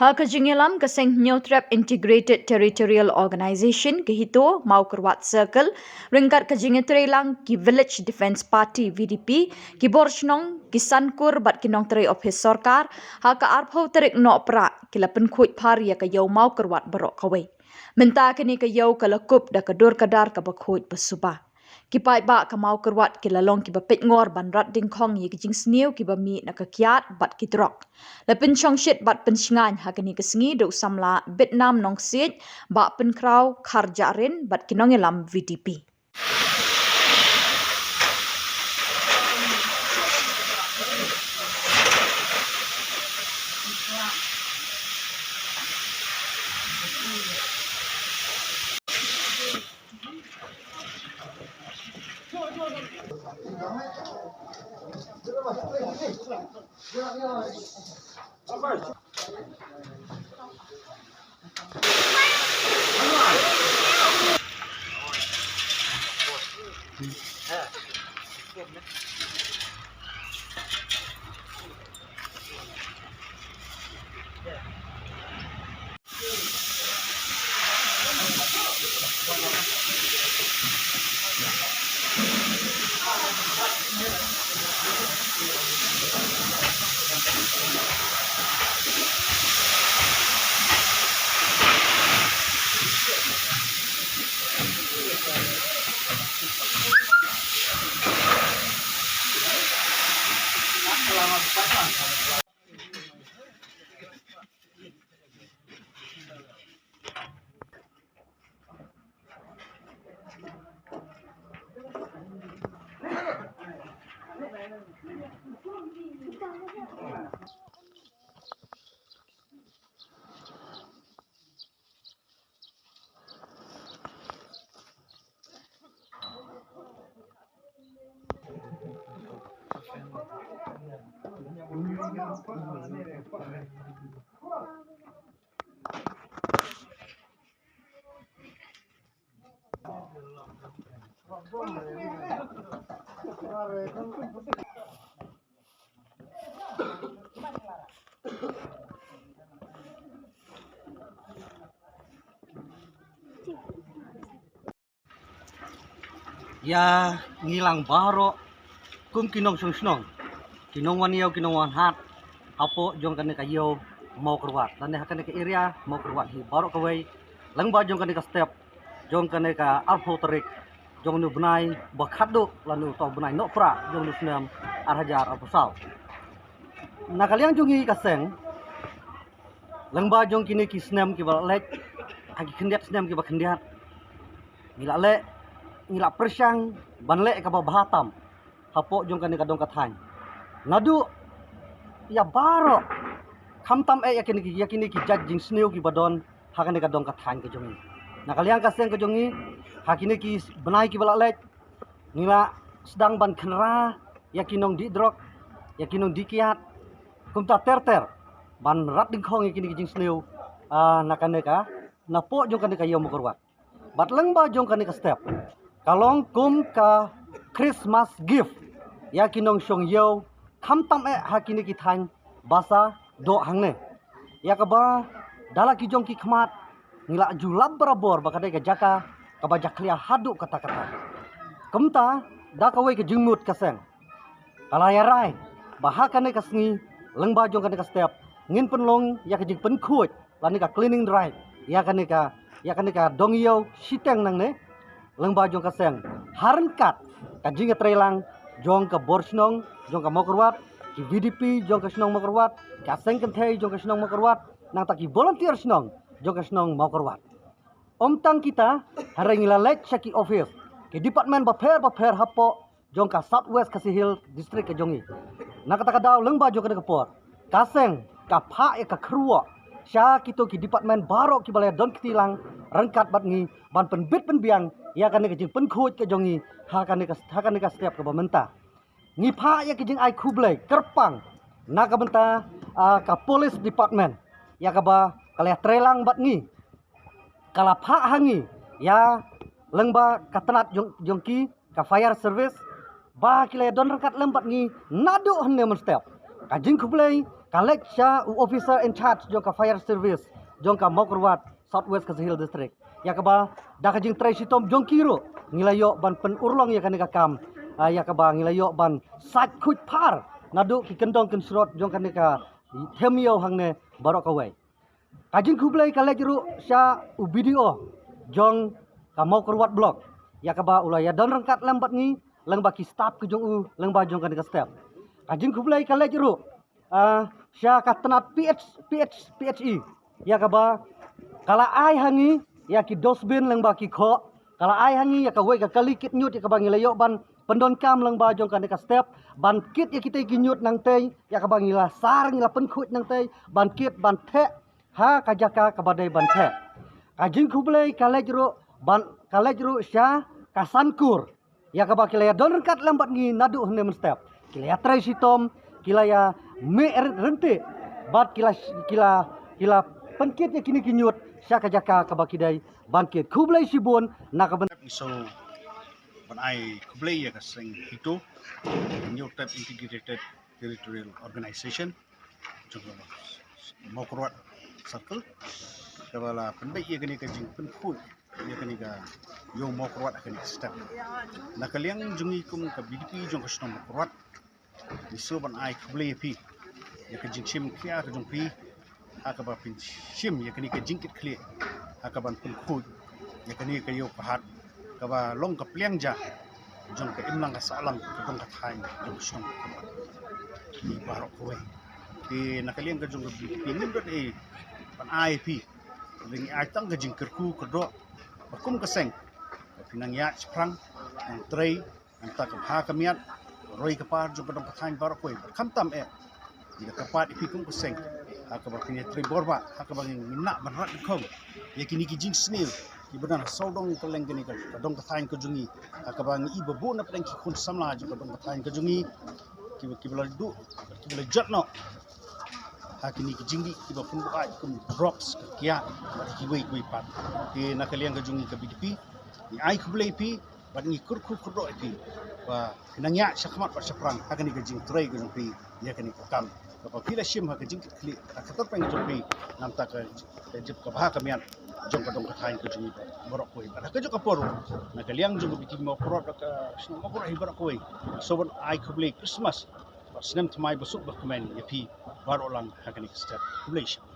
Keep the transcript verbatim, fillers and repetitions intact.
Ha ka jingïalam ka seng Hynñiewtrep Integrated Territorial Organization ka HITO, Mawkyrwat Circle, ryngkat ka jingïatreilang ki Village Defence Party, V D P, ki bor shnong, ki sankur bad ki nongtrei ophis sorkar, ha ka arphew tarik Nohprah ki la pynkhuid phar ïa ka ïew Mawkyrwat baroh kawei. Mynta kane ka ïew ka la kup da ka dur ka dar kaba khuid ba suba. Ki paidbah ka Mawkyrwat ki la long kiba peitngor ban rat dyngkhong ïa ki jingsniew kiba mih na ka kiad bad ki drok. La pynshongshit bad pynshngaiñ ha kane ka sngi da u samla Bitnam Nongsiej, Bah Pynkhraw Kharjahrin bad ki nongïalam V D P. Ïa ngi lang baroh kum ki nongshong shnong, ki nongwan ïew, ki nongwan hat hapoh jong kane ka ïew Mawkyrwat lane ha kane ka area Mawkyrwat hi baroh kawei, lyngba jong kane ka step jong kane ka arphew tarik jong une u bnai ba khatduh lane uta u bnai Nohprah jong une u snem ar hajar arphew saw. Na ka liang jong ngi ka seng, lyngba jong kine ki snem kiba la leit, ha ki khyndiat snem kiba khyndiat, ngi la leh, ngi la pyrshang ban leh kaba bha tam hapoh jong kane ka dong ka thaiñ. Naduh ïa baroh, khamtam eh ïa kine ki, ïa kine ki jait jingsniew kiba don ha kane ka dong ka thaiñ ka jong ngi. Na ka liang ka seng ka jong ngi, ha kine ki bnai kiba la leit, ngi la sdang ban kynra ïa ki nongdih drok, ïa ki nongdih kiad, kumta ter ter, ban rat dyngkhong ïa kine ki jingsniew, ah, na kane ka, napoh jong kane ka ïew Mawkyrwat. Bad lyngba jong kane ka step, ka long kum ka Christmas gift ïa ki nongshong ïew, khamtam eh ha kine ki thaiñ ba sa doh hangne. Ïa kaba da la ki jong ki khmat ngi la ju lap barabor ba ka dei ka jaka kaba jakhlia haduh katta katta. Kumta da kawei ka jingmut ka seng, ka la ïa rai ba ha kane ka sngi, lyngba jong kane ka step, ngin pynlong ïa ka jingpynkhuid lane ka cleaning drive ïa kane ka, ïa kane ka dong ïew shiteng nangne, lyngba jong ka seng, ha ryngkat ka jingïatreilang jong ka bor shnong jong ka Mawkyrwat, ki V D P jong ka shnong Mawkyrwat, ka seng kynthei jong ka shnong Mawkyrwat, nangta ki volunteer shnong jong ka shnong Mawkyrwat. Ym tang kita, hynrei ngi la leit sha ki office, ki department bapher bapher hapoh jong ka South West Khasi Hills District ka jong ngi. Na kata ka daw, lyngba jong kane ka por, ka seng ka phah ïa ka kyrwoh sha kito ki department baroh kiba la don kti lang ryngkat bad ngi ban pynbit pynbiang ïa kane ka jingpynkhuid ka jong ngi ha kane ka, ha kane ka step kaba mynta. Ngi phah ïa ka jingai khublei kyrpang na ka bynta, ah, ka police department ïa kaba ka la ïatreilang bad ngi, ka la phah ha ngi ïa lyngba ka tnat jong, jong ki, ka fire service, ba ki la ïadon ryngkat lem bad ngi naduh hynne mynstep. Ka jingkhublei Ka leit sha u officer in charge jong ka fire service jong ka Mawkyrwat, South West Khasi Hills District, ïa kaba da ka jingtrei shitom jong ki ruh ngi la ïoh ban pynurlong ïa kane ka kam, ah, ïa kaba ngi la ïoh ban sait khuid phar naduh ki kyndong kynshrot jong kane ka them ïew hangne baroh kawei. Ka jingkhublei ka leit ruh sha u B D O jong ka Mawkyrwat Block, ïa kaba u la ïadon ryngkat lem bad ngi, lyngba ki staff ki jong u, lyngba jong kane ka step. Ka jingkhublei ka leit ruh, ah, sha ka tnat P H, P H, P H E, ïa kaba ka la ai ha ngi ïa ki dustbin lyngba ki khoh, ka la ai ha ngi ïa kawei ka kali kit ñiut ïa kaba ngi la ïoh ban pyndonkam lyngba jong kane ka step, ban kit ïa kitei ki ñiut nangtei, ïa kaba ngi la sar, ngi la pynkhuid nangtei, ban kit ban theh ha ka jaka kaba dei ban theh. Ka jingkhublei ka leit ruh ban, ka leit ruh sha ka Sankur, ïa kaba ki la ïadon ryngkat lem bad ngi naduh hynne mynstep. Ki la ïatrei shitom, ki la ïa mih ryntih, bad ki la, ki la, ki la pynkit ïa kine ki ñiut sha ka jaka kaba ki dei ban kit. Khublei shibun na ka bynta. Ngi shu ban ai khublei ïa ka seng HITO, Hynñiewtrep Integrated Territorial Organization jong ka Mawkyrwat Circle, kaba la pynbeit ïa kane ka jingpynkhuid ïa kane ka ïew Mawkyrwat ha kane ka step. Na ka liang jong ngi kum ka B D P jong ka shnong Mawkyrwat, ngi shu ban ai khublei ïa phi ïa ka jingshim khia ka jong phi, ha kaba phin shim ïa kane ka jingkit khlieh, ha kaban pynkhuid ïa kane ka ïew ka hat, kaba long ka pliang ja jong ka imlang ka sahlang, ka dong ka thaiñ jong ka shnong. Ngi baroh kawei, te na ka liang ka jong ka B D P ngim don ei ban ai phi, ngi ai tang ka jingkyrkhu kyrdoh ba kum ka seng, ba phin nang ïaid shaphrang, nang trei, nangta ka bha ka miat, roi ka par jong ka dong ka thaiñ baroh kawei. Bad khamtam eh, ngi da kyrpad ïa phi kum ka seng, ha kaba phin ïatrei bor bha, ha kaba ngin, ngin nang ban rat nyngkong ïa kine ki jingsniew kiba don ha sawdong kylleng kane ka, ka dong ka thaiñ ka jong ngi, ha kaba ngi i ba bun na pdeng ki khun samla jong ka dong ka thaiñ ka jong ngi, kiba, kiba la duh, kiba la jot noh ha kine ki jingdih kiba pynbuaid kum drugs, ka kiad bad kiwei kiwei pat. Te na ka liang ka jong ngi ka B D P, ngi ai khublei ïa phi bad ngi kyrkhu kyrdoh ïa phi ba phin nang ïaid shakhmat bad shaphrang ha kane ka jingtrei ka jong phi ïa kane ka kam kaba phi la shim ha ka jingkit khlieh, ha ka kyrpang ka jong phi, nangta ka, ka jingkyrkhu ka bha ka miat jong ka dong ka thaiñ ka jong ngi baroh kawei. Bad ha kajuh ka por, na ka liang jong ka B D P Mawkyrwat, ka shnong Mawkyrwat hi baroh kawei, shu ban ai khublei Christmas bad snem thymmai basuk bakmen ïa phi baroh lang ha kane ka step. Khublei shibun.